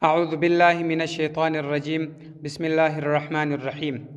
اعوذ بالله من الشیطان الرجیم بسم الله الرحمن الرحیم.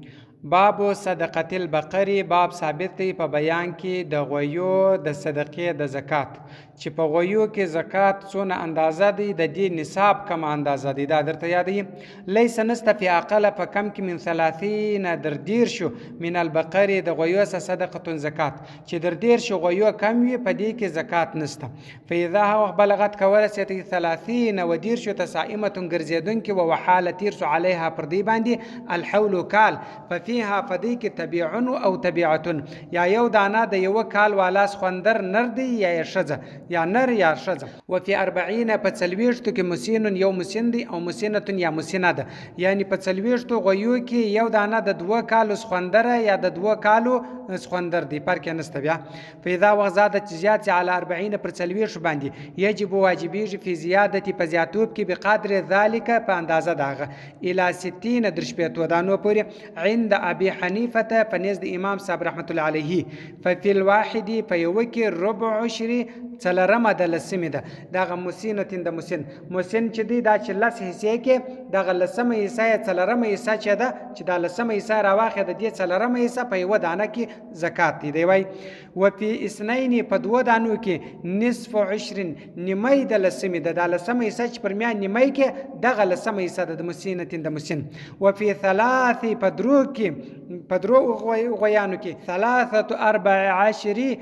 باب صدقه البقر، باب ثابت دی په بیان کې د غویو د صدقې د زکات، چې په غویو کې زکات څونه اندازه دی، د دې نصاب کومه اندازه دی، دا درته یادوي. لیس نسته فی اقل په کم کې من 30 در 30 من البقر د غویو څخه صدقه زکات، چې در 30 غویو کم وي په دې کې زکات نسته. فاذا هغه وخت بلغت که ورسېدی 30 و 30 ته صائمة ګرځېدونکې وه وحاله تېر سو علیها پر دې باندې الحول کال، ففیها په دې کې تبیعون او تبیعتون، یا یو دانه د یوه کال والا سخوندر نر دی یا یې ښځه، یا نر یا ښځه. وفي 40 په 40 کې مسین یو مسن دی او مسنة یا مسنه ده، یعنی په 40 غویو کې یو دانه د 2 کالو سخوندره یا د 2 کالو سخوندر دی، فرق یې نشته. بیا فاذا وخت زادت چې زیات سي علی 40 پر 40 باندې یجب واجبېږي فی زیادتي په زیاتوب کې بقدر ذلک په اندازه د هغه الی 60 در 60 دانو پورې عند ابي حنیفه په نزد امام صاحب رحمت الله علیه. ففي الواحد په یوه کې ربع عشر څلورمه د لسمې ده، دغه مسینة د مسن مسن چې دی دا چې لس حصې کې دغه لسمه حصه یې څلورمه حصه چې ده، چې دا لسمه حصه راواخې د دې څلورمه حصه په یوه دانه کې زکات دی. دی وای وفي اثنین په 2 دانو کې نصف عشر نیمه د لسمې ده، دا لسمه حصه چې پر میان نیمه کې دغه لسمه حصه ده د مسینة د مسن. وفي ثلاث په درو کې په درو غویانو کې ثلاثة 14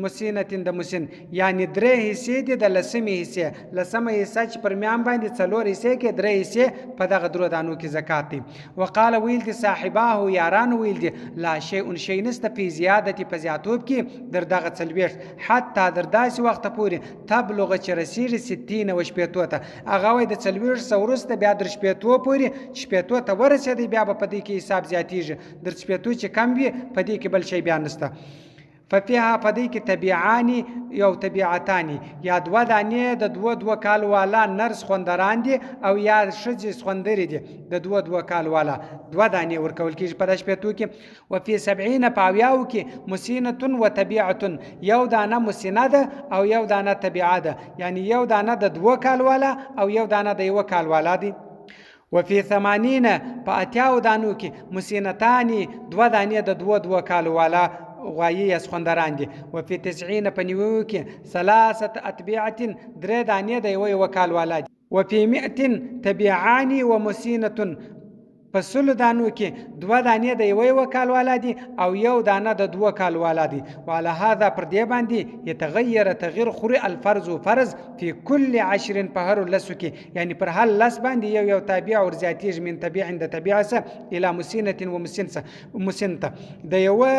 مسینة د مسن، یعنی درې حصې دي د لسمې حصې، لسمه حصه چې پر میان باندې 4 حصې کې درې حصې په دغه درو دانو کې زکات دی. وقال ویل دي صاحباه یارانو ویل دي لا شیء شی نسته فی زیادتي په زیاتوب کې در دغه 40 حتی در داسې وخته پورې تبلغ چې رسېږي 60 و 60 ته. هغه وایي د 40 څخه وروسته بیا در 60 پورې چې 60 ته ورسېدی بیا به په دې کې حساب زیاتېږي، در 60 چې کم وي په دې کې بل شی بیا نسته. ففيها په دې کې تبعان یو تبعتان، یا 2 دانې د 2 2 کال والا نر سخوندران دي او یا ښځې سخوندرې دي د 2 2 کال والا، 2 دانې ورکول کېږي په 60 کې. وفي 70 په 70 کې مسینة و تبعة، یو دانه مسینه ده او یو دانه تبعه ده، یعنی یو دانه د 2 کال والا او یو دانه د 1 کال والا دی. وفي 80 په 80 دانو کې مسینتان 2 دانې د 2 2 کالو والا غوایي یا سخوندران دي. وفي 90 په 90 کې ثلاثة اتبعة 3 دانې د 1 1 کال والا دي. وفي 100 تبعان ومسینة په 100 دانو کې 2 دانې د 1 1 کال والا دي او یو دانه د 2 کال والا دي. وعلى هذا پر دې باندې یتغیر تغیر خوري الفرض فرض فی کل 10 په هرو لسو کې، یعنی پر هر لس باندې یو یو تابع ور زیاتېږي من تبع د تبع څخه الی مسینة و مسن ته، د یوه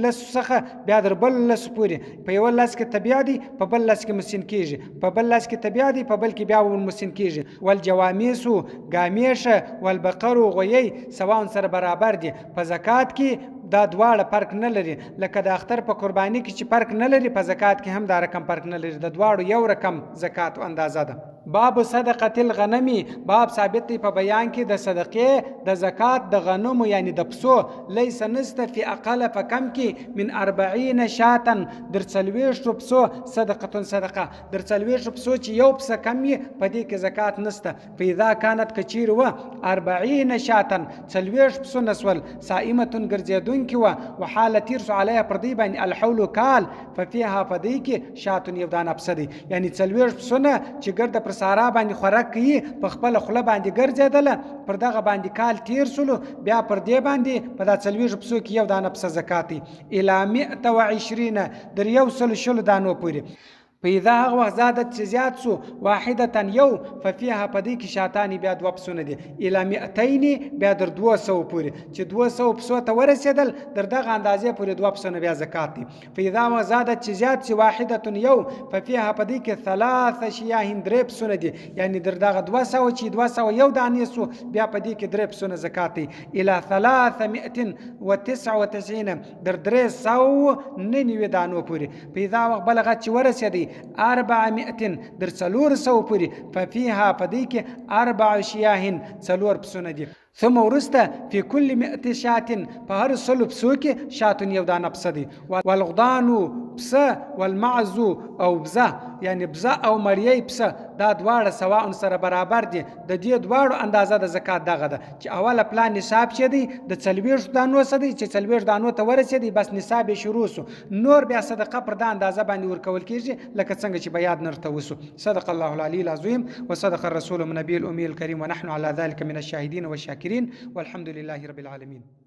لس څخه بیا در بل لس پورې، په یوه لس کې تبع دی په بل لس کې مسن کېږي، په بل لس کې تبع دی په بل کې بیا مسن کېږي. والجوامیس ګامیشه والبقر غویی سواء سره برابر دي په زکات کې، دا دواړه فرق نه لري، لکه د اختر په قرباني کې چې فرق نه لري په زکات کې هم دا رقم فرق نه لري، د دواړو یو رقم زکات اندازه ده. باب صدقة الغنم، باب ثابت دی په بیان کې د صدقې د زکات د غنمو یعنی د پسو. لیس نسته فی اقل په کم کې من 40 شاة در 40 پسو صدقة صدقه، در 40 پسو چې یو پسه کم وي په دې کې زکات نسته. فاذا کانت که چیرې وه 40 شاة 40 پسونه سول صائمة ګرځېدونکې وه وحاله تېر سو علیها پر دې باندې الحول کال، ففیها په دې کې شاة یو دانه پسه دی، یعنی 40 پسونه چې ګرده پر سارا باندې خوراک کوي په خپله خوله باندې ګرځېدله پر دغه باندې کال تېر سولو بیا پر دې باندې په دا 40 پسو کې یو دانه پسه زکات دی. الی 120 در 120 دانو پورې. فاذا هغه وخت زادت چې زیات سو واحدة یو، ففیها په دې کې شاتان بیا 2 پسونه دي الی 200 بیا در 200 پورې، چې 200 پسو ته ورسېدل در دغه اندازې پورې 2 پسونه بیا زکات دی. فاذا وخت زادت چې زیات سي واحدة یو، ففیها په دې کې ثلاث شیاه 3 پسونه دي، یعنی در دغه 200 چې 201 دانې سو بیا په دې کې 3 پسونه زکات دی. الی 399 در 399 دانو پورې. فاذا وخت بلغت چې ورسېدی 400 در 400 پورې، ففیها په دې کې 4 شیاه 4 پسونه دي. ثم وروسته فی کل مئة شاة په هرو سلو پسو کې شاة یو دانه پسه دی، والغضان پسه، والمعز او بزه، یعنی بزه او مریی پسه دا دواړه سواء سره برابر دي، د دې دواړو اندازه د زکات دغه ده چې اوله پلا نصاب چې دی د څلوېښتو دانو څه دی چې څلوېښت دانو ته ورسېدی بس نصاب یې شروع شو، نور بیا صدقه پر دا اندازه باندې ورکول کېږي لکه څنګه چې به یاد نرته وشو. صدق الله العلي العظيم وصدق الرسول النبي الأمي الكريم ونحن على ذلك من الشاهدين والشاكرين والحمد لله رب العالمين.